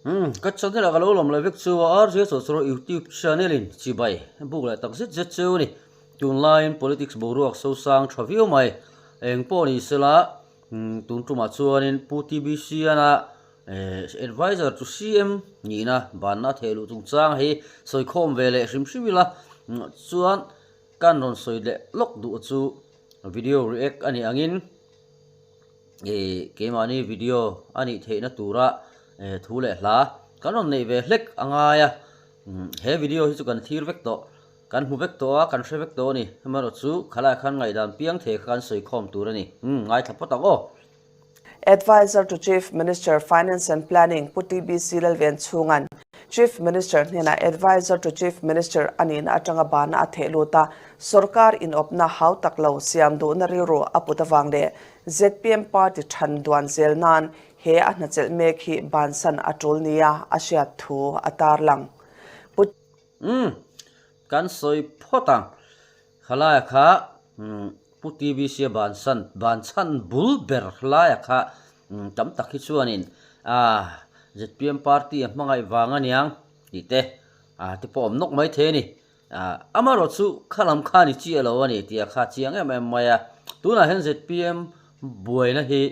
Umm ka channel ah ka lo lawm leh vek chu a RJ Chawchawr YouTube channel in chibai buk leh tak zet zet cheu a ni. Tunlaiin politics boruak sosang tha viau mai. Eng pawh ni sela tun tumah chuanin Pu TBC-ana adviser to CM nihna banna a theh luh chungchang hi sawikhawm ve leh hrim hrim ila chuan kan rawn sawi leh lawk duh chu video react a nih angin Ih keimahni video a nih theihna tura thu leh hla kan rawn neih ve hlek a ngai a, he video hi chu kan thlir vek tawh, kan hmu vek tawh a, kan hre vek tawh a ni, amaherawh chu khalai khan ngaihdan piang thei kha kan sawi khawm tur a ni, umm ngaithla phawt ang aw. Adviser to Chief Minister, Finance and Planning, Pu TBC Lalvenchhunga'n Chief Minister hnenah Adviser to Chief Minister a nihna atanga bana a theh lut a, Sorkar inawpna hau tak lo siam duhna rilru a put avang leh zpm party than duan zel nan he a hnachelh mek hi bansan a tul nia a hriat thu a tarlang. Pu. Umm, kan sawi phawt ang. Khalaia kha Pu TBC a bansan, banchhan bul ber laia kha tam tak hi chuanin zpm party a hmangaih vang aniang tih te te pawh awm nawk mai thei a ni. Amaherawh chu kha lam kha ni chiah lo a ni tih a kha chiang em em mai a. Tunah hian zpm buaina hi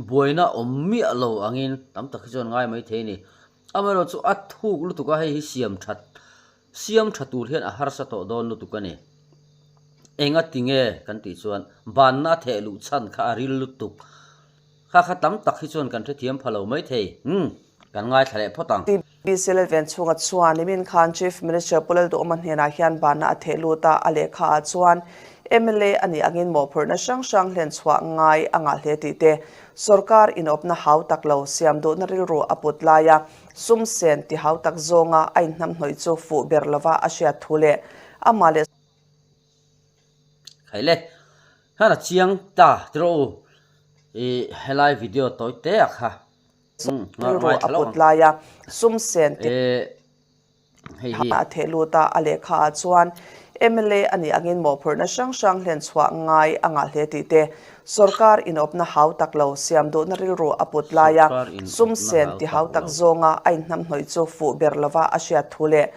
buaina awm miah lo angin tam tak hi chuan ngai mai thei a ni. Amaherawh chu a thuk lutuk a, hei hi siam that siam tha tur hian a harsa tawh dawn lutuk a ni. Enga tinge kan tih chuan banna a theh luh chhan kha a ril lutuk. Kha kha tam tak hi chuan kan hrethiam pha lo mai thei. Umm, kan ngaithla leh phawt ang. TBC Lalven chhunga chuan nimin khan Chief Minister Pu Lalduhawma hnenah hian banna a theh lut a, a lehkha ah chuan mla a nih angin mawhphurhna hrang hrang hlen chhuah ngai a ngah hle tih te, sorkar inawpna hau tak lo siam duhna rilru a put laia sum sen ti hau tak zawnga a inhnamhnawih chu fuh ber lova a hriat thu leh amah leh Khaile, khan a chiang ta tiraw u i helai video tawi te a kha. Rilru a put lai a, sum sen ti a theh lut a, a lehkha ah chuan mla a nih angin mawhphurhna hrang hrang hlen chhuah ngai a ngah hle tih te, sorkar inawpna hau tak lo siam duhna rilru a put lai a, sum sen ti hau tak zawnga a inhnamhnawih chu fuh ber lova a hriat thu leh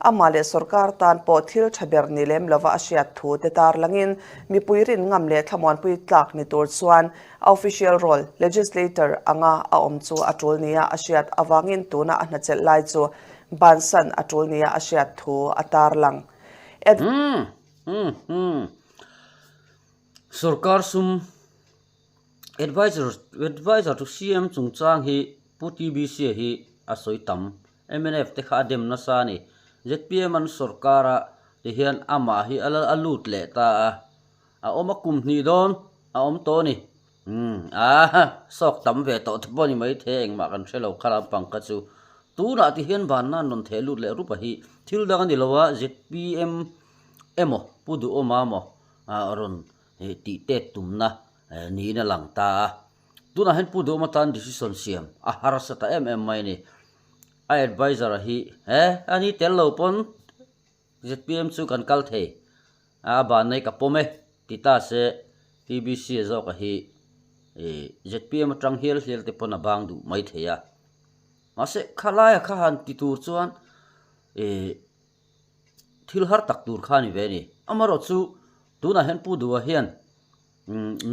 amah leh sorkar tan pawh thil tha ber ni lem lova a hriat thu te tarlangin mipui rin ngam leh thlamuanpui tlak ni tur chuan A official role, legislator, anga a awm chu a tul nia a hriat avangin tuna a hnachelh lai chu bansan a tul nia a hriat thu a tarlang. Ed. Umm umm umm Sorkar sum Adviser Adviser to CM chungchang hi Pu TBC hi a sawi tam. Mnf te kha a dem nasa a ni. Zpm an sorkar a tihian amah hi a lut leh ta a. A awm a kum hnih dawn a awm tawh a ni. Umm aah sawk tam ve tawh te pawh a ni mai thei a engmah kan hre lo kha lampang kha chu. Tunah ti hian vanna an rawn theh lut leh rup a hi thil dang a ni lo a zpm emaw Pu Duhawma emaw a rawn tih tet tumna niin a lang ta a. Tunah hian Pu Duhawma tan decision siam a harsa ta em em mai a ni. A adviser a hi he a ni tel lo pawn Zpm chu kan kal thei a, a ban nei ka pawm e ti ta se TBC a zawk a hi zpm atang hial hial te pawn a bang duh mai thei a. Mahse khalaia kha han ti tur chuan thil har tak tur kha a ni ve a ni. Amaherawh chu tunah hian Pu Duha hian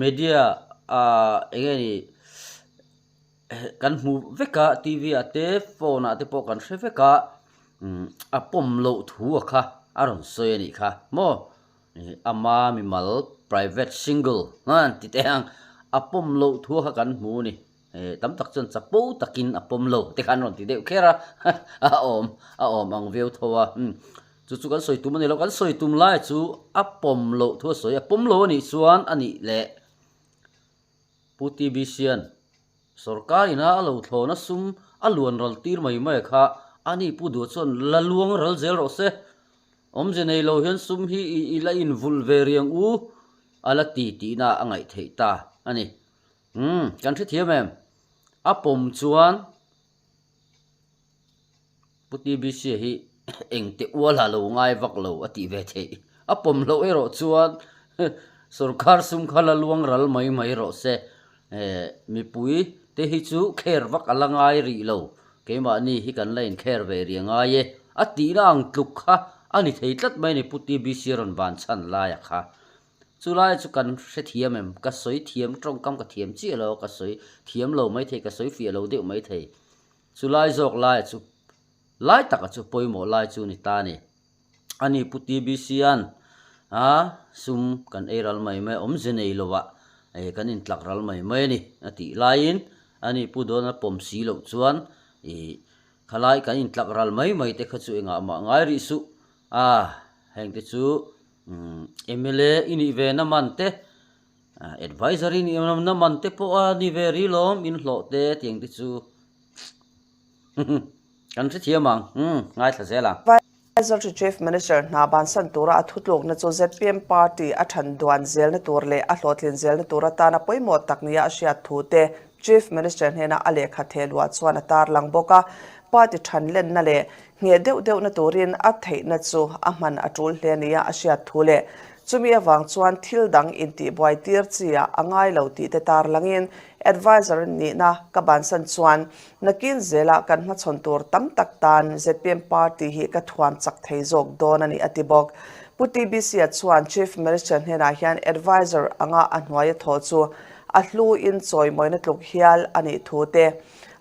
media ah eng nge ni Kan hmu vek a, TV ah te phone ah te pawh kan hre vek a, a pawm loh thu a kha a rawn sawi a nih kha maw? Ama mimal private single an ti teh ang, a pawm loh thu a kha kan hmu a ni. Tam tak chuan chapo takin a pawm lo te kha an rawn ti deuh kher a, a awm a awm ang viau tho a. Chu chu kan sawi tum a ni lo, kan sawi tum lai chu a pawm loh thu a sawi a, pawm lo a nih chuan a nih leh. Pu TBCa'n sorkar ina a lo thlawna sum a luan ral tir mai mai kha a ni Pu Duh chuan la luang ral zel rawh se. Awmze nei lo hian sum hi i la invulh ve riang u a la ti tihna a ngaih theih ta a ni. Umm, kan hrethiam em? A pawm chuan. Pu TBC hi engte ual a lo ngai vak lo a tih ve theih. A pawm loh erawh chuan sorkar sum kha la luang ral mai mai rawh se. Mipui te hi chu kher vak a la ngai rih lo. Keimahni hi kan la inkher ve rih a ngai e, a tihna ang tluk kha a ni thei tlat mai a ni Pu TBC rawn ban chhan laia kha. Chu lai chu kan hrethiam em? Ka sawi thiam tawngkam ka thiam chiah lo a, ka sawi thiam lo maithei, ka sawi fiah lo deuh maithei. Chu lai zawk laia chu lai taka chu pawimawh lai chu ni ta a ni. A ni Pu TBC-a'n a sum kan ei ral mai mai a, awmze nei lovah kan intlak ral mai mai a ni a tih laiin a ni Pu Dawna pawm si loh chuan ih khalai kan intlak ral mai mai te kha chu engah mah ngai rih suh a, heng te chu mla i nih ve na man te adviser i nih na man te pawh a ni ve rih lawm inhlawh te tiang te chu. Kan hrethiam ang, umm, ngaithla zel ang. Adviser to Chief Minister hna bansan tura a thutlukna chu zpm party a than duan zelna tur leh a hlawhtlin zelna tur atana pawimawh tak nia a hriat thu te Chief Minister hnena a lehkha theh luah chuan a tarlang bawk a. Party than lenna leh ngheh deuh deuhna turin a theihna chu a hman a tul hle nia a hriat thu leh chumi avang chuan thil dang intihbuai tir chi ah a ngai lo tih te tarlangin Adviser nihna ka bansan chuan Nakin zelah kan hmachhawn tur tam tak tan zpm party hi ka thuam chak thei zawk dawn a ni a ti bawk. Pu TBC-a chuan Chief Minister hnenah hian Adviser anga a hnuaia thawh chu a hluin chawimawina tluk hial a nih thu te,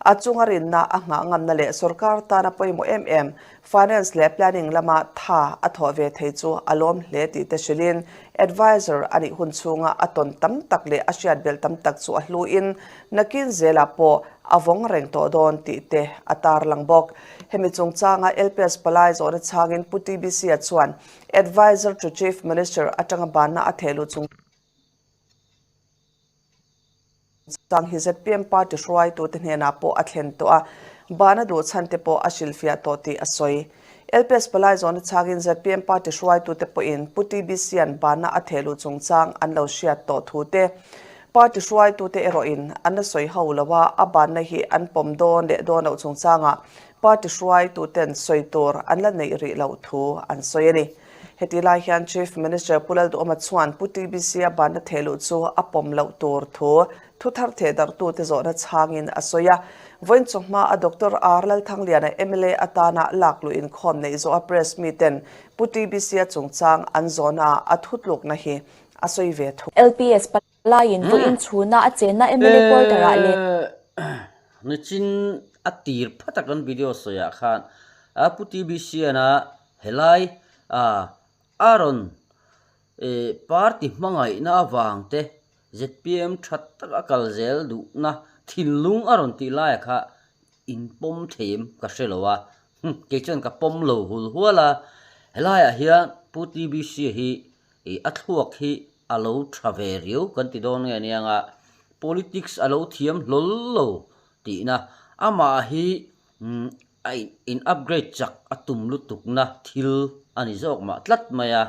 a chunga rinna a nghah ngamna leh sorkar tana pawimawh em em Finance leh Planning lama tha a thawh ve thei chu a lawm hle tih te hrilhin Adviser a nih hun chhunga a tawn tam tak leh a hriat belh tam tak chu a hluin nakin zelah pawh a vawng reng tawh dawn tih te a tarlang bawk. Hemi chungchanga LPS palai zawhna chhangin Pu TBC-a chuan Adviser to Chief Minister atanga banna a theh luh chung chang hi zpm party hruaitute hnenah pawh a thlen tawh a, bana duh chhan te pawh a hrilhfiah tawh tih a sawi. LPS palai zawhna chhangin zpm party hruaitute pawhin Pu TBC-a'n bana a theh luh chungchang an lo hriat tawh thu te, party hruaitute erawhin an la sawi ho lo a, a banna hi an pawm dawn leh dawn loh chungchangah party hruaituten sawi tur an la neih rih loh thu an sawi a ni. Heti lai hian Chief Minister Pu Lalduhawma chuan Pu TBC-a banna thehluh chu a pawm loh tur thu thuthar thehdarhtute zawhna chhangin a sawi a. Vawiin chawhma a Doctor R Lalthangliana mla atana lakluh inkhawm neih zawha press miten Pu TBC-a chungchang an zawhnaah a thutlukna hi a sawi ve thung. LPS Laiin vawiin chhuna a chenna mla quarter-ah leh. Nichin a tir phat a kan video sawiah khan a Pu TBC-ana helai a rawn party hmangaihna avang te zpm tha tak a kal zel duhna thinlung a rawn tih laia kha inpawm thei em ka hre lo a, kei chuan ka pawm lo hul hual a, helaiah hian Pu TBC-a hi Ih a thluak hi a lo tha ve riau kan ti dawn nge aniang a, politics a lo thiam hlawl lo tihna, amah hi a in upgrade chak a tum lutukna thil a ni zawk mah tlat mai a,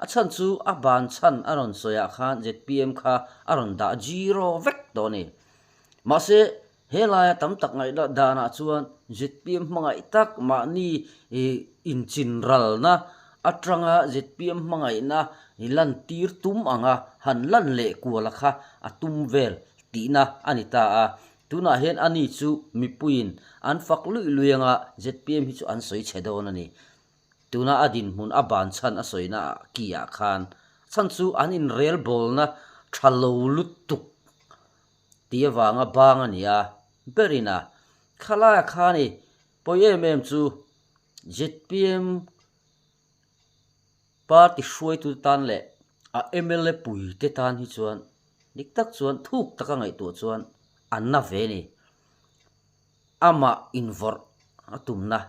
a chhan chu a ban chhan a rawn sawi ah khan zpm kha a rawn dah zero vek tawh a ni. Mahse He laia tam tak ngaihna danah chuan zpm hmangaih tak mahni inchin ralna atanga zpm hmangaihna lantir tum anga han lan leh kuala kha a tum vel tihna a ni ta a. Tunah hian ani chu mipuiin an fak luih luih anga zpm hi chu an sawi chhe dawn a ni. Tuna a dinhmun a ban chhan a sawina ki ah khan chhan chu an inrelbawlna tha lo lutuk Tih avanga bang a ni a, berin a khalai kha ni pawi em em chu zpm party hruaitute tan leh a mla puite tan hi chuan dik tak chuan thuk taka ngaihtuah chuan a na ve a ni. Amah invawrh a tumna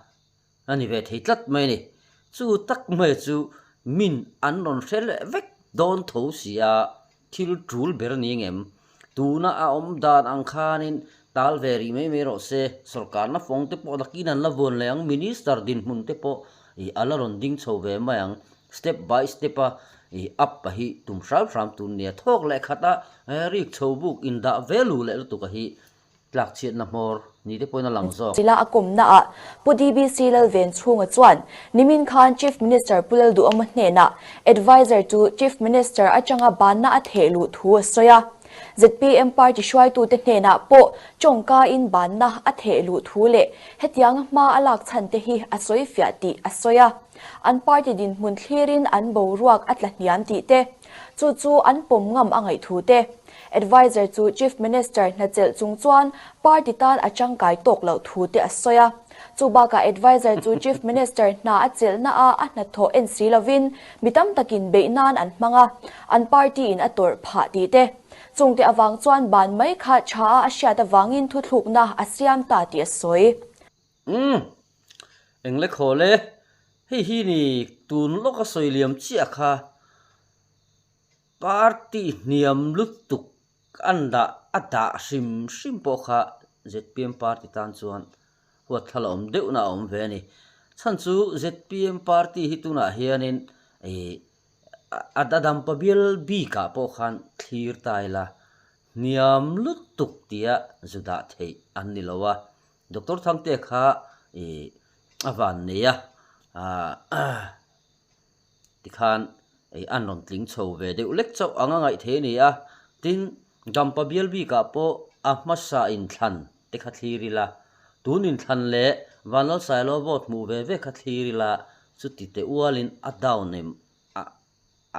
A ni ve thei tlat mai a ni. Chu tak mai chu min an rawn hre leh vek dawn tho si a, thil tul ber ni ngem. Tuna a awm dan ang khanin tal ve rih mai mai rawh se, sorkarna fawng te pawh nakin an la vuan leh ang, minister dinhmun te pawh ih a la rawn ding chho ve mai ang. Step by step a ih up a hi tum hram hram tur nia. Thawk leh khat a rik chho buk indah ve lu leh lutuk a hi Tlak chhiatna hmawr ni te pawhin a lang zawk. Chila a kawmna ah Pu DBC Lalvenchhunga chuan nimin khan Chief Minister Pu Lalduhawma hnenah Adviser chu Chief Minister atanga banna a theh luh thu a sawi a. Zpm party hruaitute hnenah pawh tawngkain banna a theh luh thu leh hetianga hma a lak chhan te hi a sawi fiah tih a sawi a. An party dinhmun thlirin an boruak a tla hniam tih te, chu chu an pawm ngam a ngaih thu te. Adviser chu Chief Minister hna chelh chung chuan party tan a tangkai tawk loh thu te a sawi a. Chu bakah Adviser chu Chief Minister hna a chelhna a a hnathawh en si lovin mi tam takin beih nan an hmang a, an party in a tawrh phah tih te. Chungte avang chuan ban mai kha tha a a hriat avangin thuthlukna a siam ta tih a sawi. Umm. Engle khawl e, hei hi ni tun lawka sawi liam chiah kha Party hniam lutuk an dah a dah hrim hrim pawh kha zpm party tan chuan huatthla awm deuhna a awm ve a ni. Chhan chu zpm party hi tunah hianin ih a dampa bial bikah pawh khan thlir ta ila hniam lutuk tia zu dah theih an ni lo a. Doctor Thangtea kha ih a van nei a ah. Tikhan ei an rawn tling chho ve deuh lek chauh ang a ngaih thei a ni a, tin Dampa bial bikah pawh a hmasa inthlan te kha thlir ila, tun inthlan leh Vanlalsailo vote hmuh ve ve kha thlir ila, chuti teh ualin a down em a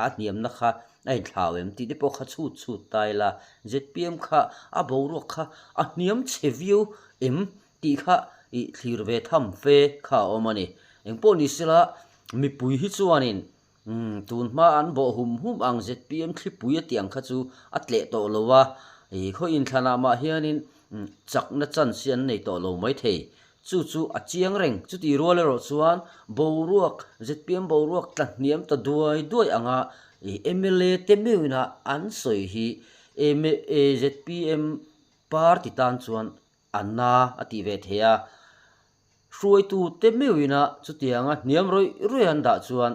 a hniamna kha a inthlau em tih te pawh kha chhut chhut ta ila, zpm kha a boruak kha a hniam chhe viau em tih kha i thlir ve tham fe kha a awm a ni. Engpawh ni sela, mipui hi chuanin tun hma an bawh hum hum ang zpm thlipui a tih ang kha chu a tleh tawh lo a, i khaw inthlanah mah hianin chakna chance hi an nei tawh lo maithei. Chu chu a chiang reng. Chutih rual erawh chuan boruak, zpm boruak tla hniam ta duai duai anga i mla te meuhina an sawi hi zpm party tan chuan A na a tih ve thei a, hruaitu te meuhina chutianga hniam rawih rawih an dah chuan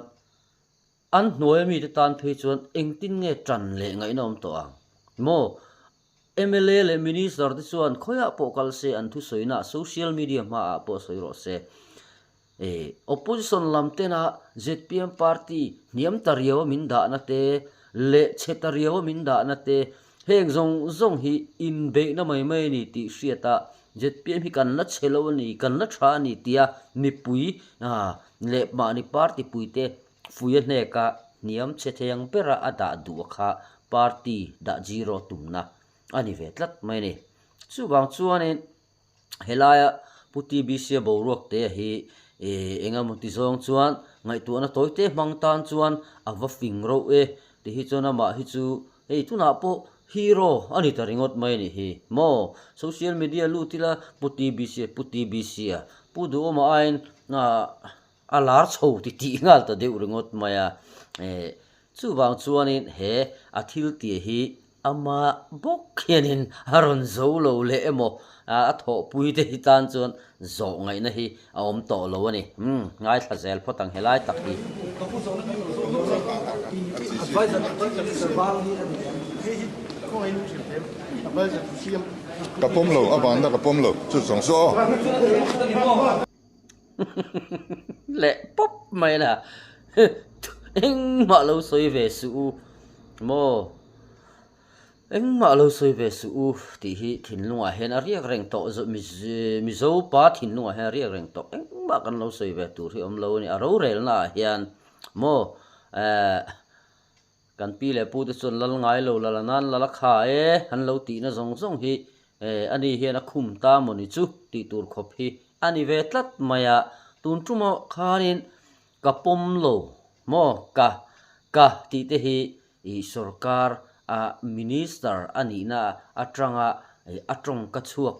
an hnuaia mite tan phei chuan engtin nge tan leh ngaihna awm tawh ang maw? Mla leh Minister te chuan khawiah pawh kal se an thusawina social media hmaah pawh sawi rawh se. Opposition lam tena zpm party hniam ta riau a min dahna te leh chhe ta riau a min dahna te heng zawng zawng hi inbeihna mai mai a ni tih hriat a, zpm hi kan la chhe lo a ni, kan la tha a ni tia mipui leh mahni party puite fuia hneka hniam chhe thei ang bera a dah duh a kha party dah zero tumna a ni ve tlat mai a ni. Chuvang chuanin. Helaia Pu TBC-a boruak te hi eng emaw ti zawng chuan ngaihtuahna tawi te hmang tan chuan a va fing reuh e ti hi chuan amah hi chu hei tunah pawh hero a ni ta ringawt mai a nih hi maw social media lut ila Pu TBC-a Pu TBC-a Pu Duhawma aiin a lar chho ti tih nghal ta deuh ringawt mai a chuvang chuanin he a thil tih hi Amah bawk hianin a rawn zo lo leh emaw a thawhpui te hi tan chuan zawh ngaihna hi a awm tawh lo a ni. Umm, ngaithla zel phawt ang helai tak hi. Ka pawm lo, a vanna ka pawm lo, chu zawng chu aw. Leh pawp mai la, engmah lo sawi ve suh u maw, engmah lo sawi ve suh u tih hi thinlungah hian a riak reng tawh Mizo pa thinlungah hian a riak reng tawh engmah kan lo sawi ve tur hi awm lo a ni, a rorelna ah hian maw eh. Kan pi leh pu te chuan lal ngai lo lal anan lal a kha e, an lo tihna zawng zawng hi ani hian a khum ta maw ni chu tih tur khawp hi a ni ve tlat mai a, tun tumah khanin ka pawm lo maw ka ka tih te hi ih sorkar a minister a nihna atanga a tawng ka chhuak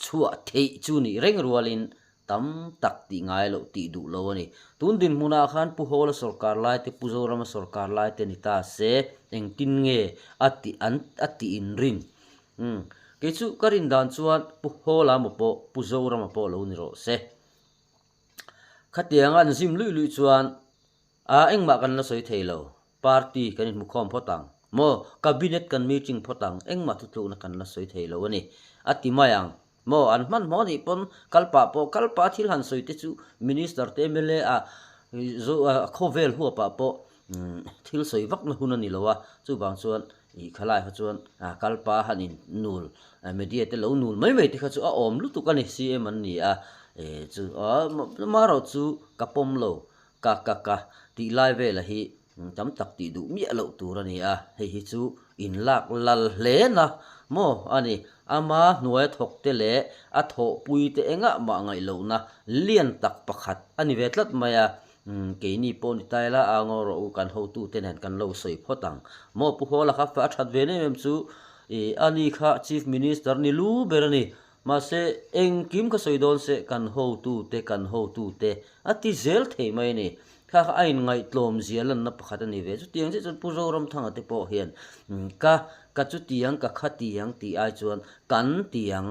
chhuah theih chu nih reng rualin tam tak tih ngai loh tih duh lo a ni. Tun dinhmunah khan Pu Hawla sorkar lai te, Pu Zorama sorkar lai te ni ta se engtin nge a tih an a tih in rin? Umm kei chu ka rin dan chuan Pu Hawla maw pawh Pu Zorama pawh lo ni rawh se. Khatianga an zim luih luih chuan A engmah kan la sawi thei lo. Party kan inhmukhawm phawt ang. Maw? Cabinet kan meeting phawt ang. Engmah thutlukna kan la sawi thei lo a ni. A ti mai ang. Maw? An hmanhmawh anih pawn kal pah pawh kal pah a thil han sawi te chu Minister te mla a khawvel huapah pawh thil sawi vakna hun a ni lo a. Chuvang chuan Ih khalai kha chuan kalpa han in nul media te lo nul mai mai te kha chu a awm lutuk a ni CM an ni a chu amaherawh chu ka pawm lo ka ka ka tih lai vela hi tam tak tih duh miah loh tur a ni a hei hi chu in lak lal hle na maw a ni ama hnuaia thawk te leh a thawhpui te engah mah ngaih lohna lian tak pakhat a ni ve tlat mai a. Umm keini pawh ni ta ila a ngaw rawh u kan hotute nen kan lo sawi phawt ang. Maw Pu Hawla kha a that ve em em chu ih ani kha Chief Minister ni lu ber a ni. Mahse engkim kha sawi dawn se kan hotute kan hotute a ti zel thei mai a ni. Kha kha a inngaihtlawm zia lanna pakhat a ni ve. Chutiang chiah chuan Pu Zoramthanga te pawh hian ka ka chutiang ka khatiang tih ai chuan kan tiang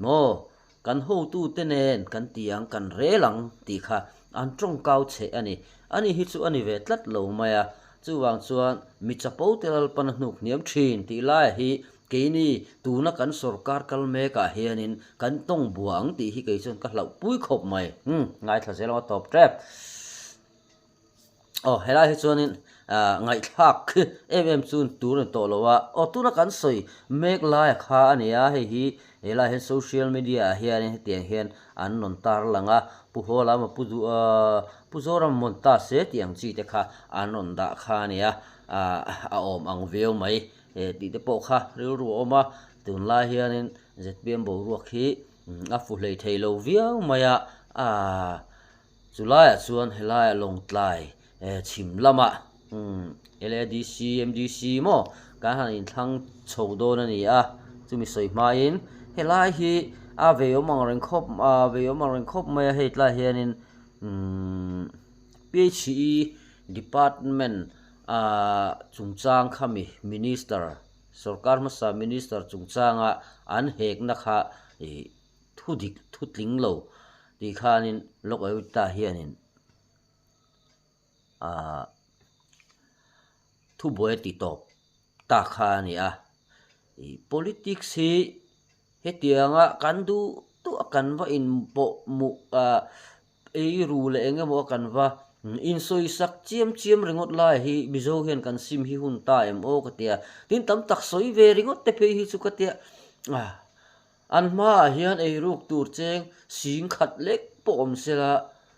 maw Kan hotute nen kan ti ang, kan rel ang tih kha an tawngkau cheh a ni. Ani hi chu a ni ve tlat lo mai a. Chuvang chuan mi chapo te lalpan a hnuk hniam thin tih laiah hi keini tuna kan sorkar kal mekah hianin kan tawng bua ang tih hi kei chuan ka hlauhpui khawp mai. Umm, ngaithla zel ang a tawp tep. Aw helai hi chuanin ah ngaihthlak khi em em chu tur a ni tawh lo a, aw tuna kan sawi mek laia kha a ni a, hei hi helai hian social media ah hianin hetiang hian an rawn tar lang a, Pu Hawla emaw Pu Duh ah Pu Zoram mawn ta se tih ang chi te kha an rawn dah kha a ni a, ah a awm ang viau mai eh tih te pawh kha rilru a awm a, tunlai hianin zpm boruak hi a fu hlei thei lo viau mai a, ah. Chu laiah chuan helaiah Lawngtlai chhim lamah LADC, MDC maw kan han inthlang chho dawn a ni a, chumi sawi hmain helai hi a veiawm ang reng khawp a veiawm ang reng khawp mai a, hei tlaiah hianin PHE department ah chungchang khami minister sorkar hmasa minister chungchanga an hekna kha ih Thu dik thu tling lo tih khanin Lok Ayukta hianin aah thubuai a ti tawp ta kha a ni a. Ih politics hi hetianga kan duh duh a kan va inpawh hmuh ah ei ru leh eng emaw a kan va insawisak chiam chiam ringawt lai hi Mizo hian kan sim hi hun ta em aw ka tia. Tin tam tak sawi ve ringawt te phei hi chu ka tia ah. An hmaah hian eiruk tur cheng sing khat lek pawh awm sela,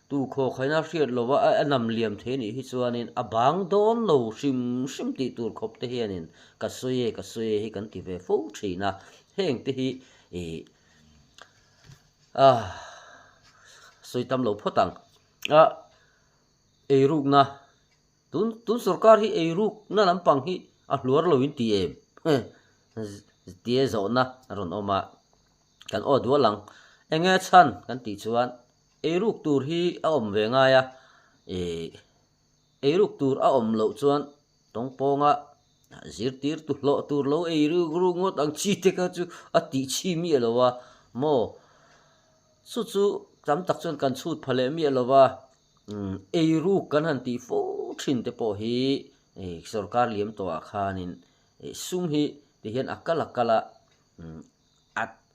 tu khawkhaina hriat lova a nam liam thei nih hi chuanin a bang dawn lo hrim hrim tih tur khawp te hianin ka sawi e ka sawi e hi kan ti ve fo thin a, heng te hi ih ah sawi tam lo phawt ang a eirukna Tun tun sorkar hi eirukna lampang hi a hluar lo in ti em? Tia zawhna a rawn awm a, kan aw dual ang. Enge chhan kan tih chuan eiruk tur hi a awm ve ngai a, ih eiruk tur a awm loh chuan tawngpawnga zirtirtu hlawh tur lo eiruk ruk ngawt ang chi te kha chu a tih chhi miah lo a maw? Chu chu tam tak chuan kan chhut pha leh miah lo va. Eiruk kan han tih fo thin te pawh hi sorkar liam tawhah khanin sum hi ti hian a kal a kal a,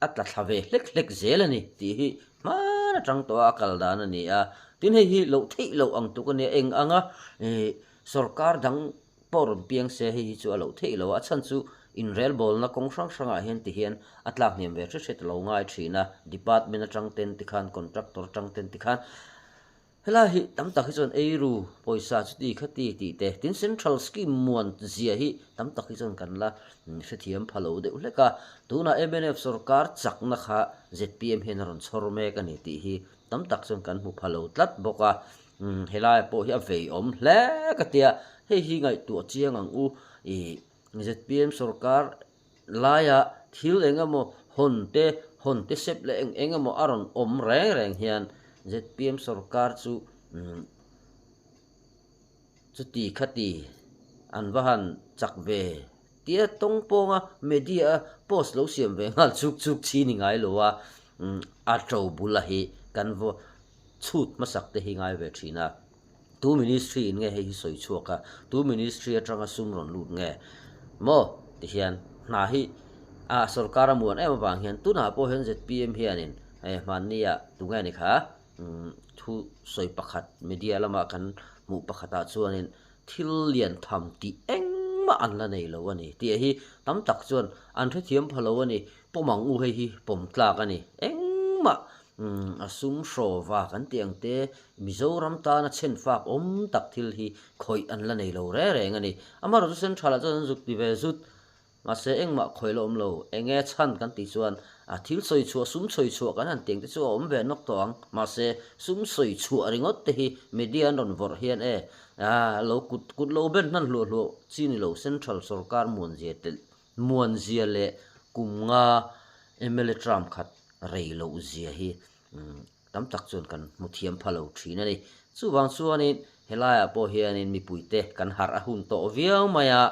a tla thla ve hlek hlek zel a ni tih hi hman atang tawha a kal dan a ni a. Tin hei hi loh theih loh ang tuk a nia, eng anga sorkar dang pawh rawn piang se hei hi chu a loh theih loh a, a chhan chu inrelbawlna kawng hrang hrangah hian ti hian a tlak hniam ve hret hret a lo ngai thin a, department atang ten tikhan contractor atang ten tikhan helai hi tam tak hi chuan eiru pawisa chuti khati tih te tin central scheme muan zia hi tam tak hi chuan kan la hrethiam pha lo deuh hlek a, tunah mnf sorkar chakna kha zpm hian a rawn chhawr mek a ni tih hi tam tak chuan kan hmu pha lo tlat bawk a. Umm helai pawh hi a vei awm hle ka tia, hei hi ngaihtuah chiang ang u, ih zpm sorkar laia thil eng emaw hawn te hawn te sep leh eng eng emaw a rawn awm reng reng hian zpm sorkar chu umm chuti khati an va han chak ve tia tawng pawnga media a post lo siam ve nghal chuk chuk chi ni ngai lo a, umm a to bula hi kan vaw. Chhut hmasak te hi ngai ve thin a, tu ministry in nge hei hi sawi chhuak a, tu ministry atanga sum rawn lut nge maw ti hian hna hi a sorkar a muan em avang hian tunah pawh hian zpm hianin hmanni ah tunge ni kha thu sawi pakhat media lama kan hmuh pakhatah chuanin thil lian tham tih engmah. an la nei lo a ni tih hi tam tak chuan an hrethiam pha lo a ni. Pawm ang u hei hi pawm tlak a ni. Engmah a sum hraw va kan tih ang te Mizoram tana chhen fak awm tak thil hi khawih an la nei lo reng reng a ni. Amaherawhchu Central ah chuan an zuk ti ve zut. Mahse engmah khawih la awm lo. Enge chhan kan tih chuan a thil sawi chhuah sum sawi chhuah kan han tiang te chu a awm ve nawk tawh ang. Mahse sum sawi chhuah ringawt te hi media an rawn vawrh hian e lo kut kut lo ben hman hluah hluah chi ni lo Central sorkar muanzia telh muanzia leh kum nga mla term khat rei loh zia hi Tam tak chuan kan hmu thiam pha lo thin a ni. Chuvang chuanin helaiah pawh hianin mipuite kan harh a hun tawh viau mai a,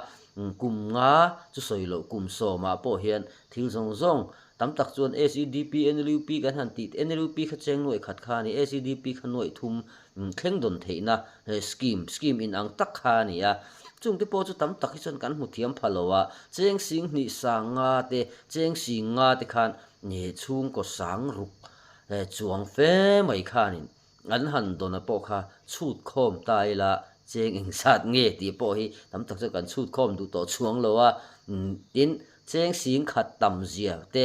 kum nga chu sawi loh kum sawmah pawh hian thil zawng zawng tam tak chuan SEDP, NLUP kan han tih NLUP kha cheng nuaih khat kha a ni, SEDP kha nuaih thum thleng dawn theihna scheme, scheme inang tak kha a ni a. Chungte pawh chu tam tak hi chuan kan hmu thiam pha lo a, cheng sing hnih sang nga te, cheng sing nga te khan chhungkaw sang ruk He chuang fe mai khanin an han dawna pawh kha chhut khawm ta ila cheng engzat nge tih pawh hi tam tak chuan kan chhut khawm duh tawh chhuang lo a, tin cheng sing khat tam zia te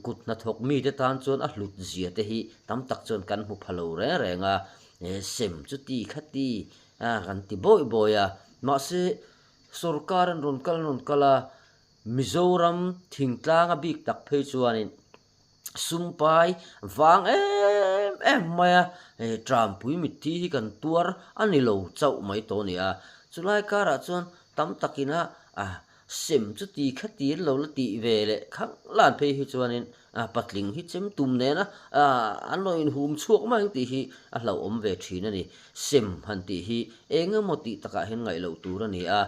kut hnathawk mite tan chuan a hlut zia te hi tam tak chuan kan hmu pha lo reng reng a, sem chu ti kha ti kan ti bawih bawih a, mahse sorkar an rawn kal rawn kal a, Mizoram thingtlang a bik tak phei chuanin Sumpai vang em em mai a, hei Trampui mitthi hi kan tuar a ni lo chauh mai tawh a ni a. Chulai karah chuan tam takin a sem chu ti kha ti an lo la tih ve leh khang lan phei hi chuanin patling hi chem tum nena an lo inhum chhuak mai ang tih hi a hlauhawm ve thin a ni. Sem han tih hi eng emaw tih takah hian ngaih loh tur a ni a,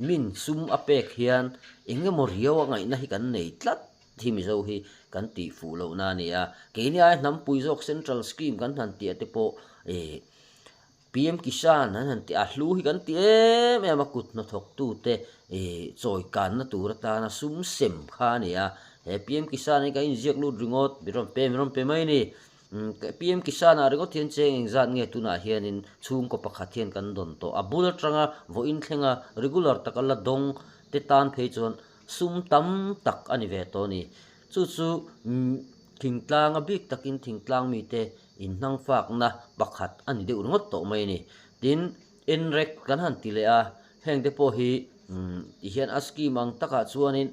min sum a pek hian eng emaw riau a ngaihna hi kan nei tlat. Thi Mizo hi kan tih fuh lohna a ni a, keini ai hnampui zawk Central Scheme kan han tih te pawh ih PM Kisan an han tih a hlu hi kan ti em em a, kut hnathawktute ih chawi kanna tur atana sum sem kha a ni a, he PM Kisan hi kan inziak lut ringawt mi rawn pe mi rawn pe mai a ni. PM Kisan ah ringawt hian cheng engzat nge tunah hianin chhungkaw pakhat hian kan dawn tawh a bul atanga vawiin thlenga regular taka la dawng te tan phei chuan Sum tam tak a ni ve tawh a ni. Chu chu thingtlang a bik takin thingtlang mite inhnangfakna pakhat a ni deuh ringawt tawh mai a ni. Tin, NREC kan han ti leh a, hengte pawh hi tihian a scheme ang takah chuanin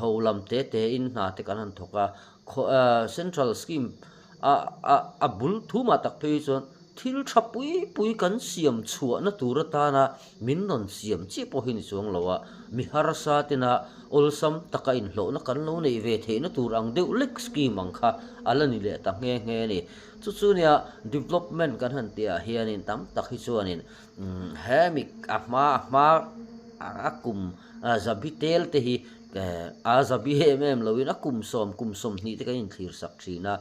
ho lam te tein hna te kan han thawk a, Central scheme a a bul thumah tak phei hi chuan thil tha pui pui kan siam chhuahna tur atana min rawn siam chiah pawh hi ni chuang lo a, mi harsa tena awlsam taka inhlawhna kan lo neih ve theihna tur ang deuh lek scheme ang kha a la ni leh ta nghe nghe a ni. Chu chu nia development kan han tihah hianin tam tak hi chuanin hemi a hma a hma a kum zabi tel te hi A zabi em em loin a kum sawm kum 20 te kan inthlir sak thin a,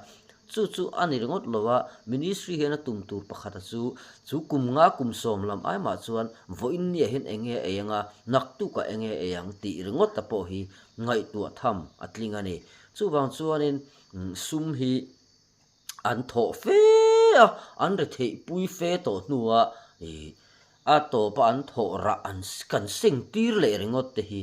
chu chu a ni ringawt lo a, ministry hian a tum tur pakhata chu chu kum nga kum 10 lam ai mah chuan vawiin nia hian eng nge ei anga naktukah eng nge ei ang tih ringawt ta pawh hi ngaihtuah tham a tling a ni. Chuvang chuanin sum hi An thawh fe a, an retheih pui fe tawh hnua ih a tawpa an thawh rah an kan seng tir leh ringawt te hi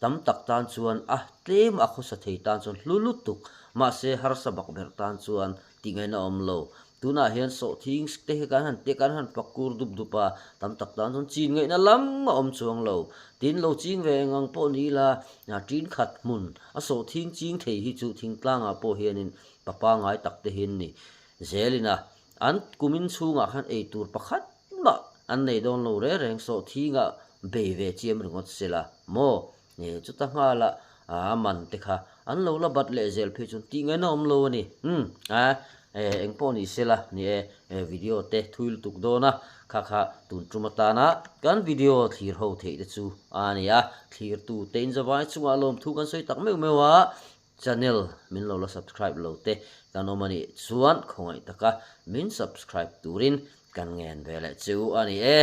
tam tak tan chuan a tlem a khawsa thei tan chuan hlu lutuk mahse harsa bak ber tan chuan tih ngaihna a awm lo. Tunah hian sawhthing te hi kan han tia kan han pak kur dup dup a, tam tak tan chuan chin ngaihna lam a awm chuang lo. Tin lo ching ve eng ang pawh ni ila tin khat hmun a sawhthing ching thei hi chu thingtlangah pawh hianin Pa pangai tak te hi an ni. Zelin a, an kumin chhungah khan ei tur pakhat mah an nei dawn lo reng reng sawhthingah bei ve chiam ringawt se la maw? Nge chuta nghala a man te kha an lo la bat leh zel phei chuan tih ngaihna awm lo a ni. Umm a, eng pawh ni se la ni e, video te thui lutuk dawn a, kha kha tun tum atana kan video thlir ho theih te chu a ni a, thlirtu te inzavai chungah lawmthu kan sawi tak meuh meuh a, Channel min lo la subscribe lo te kan awm a nih chuan khawngaih taka min subscribe turin kan ngen ve leh chu a ni e.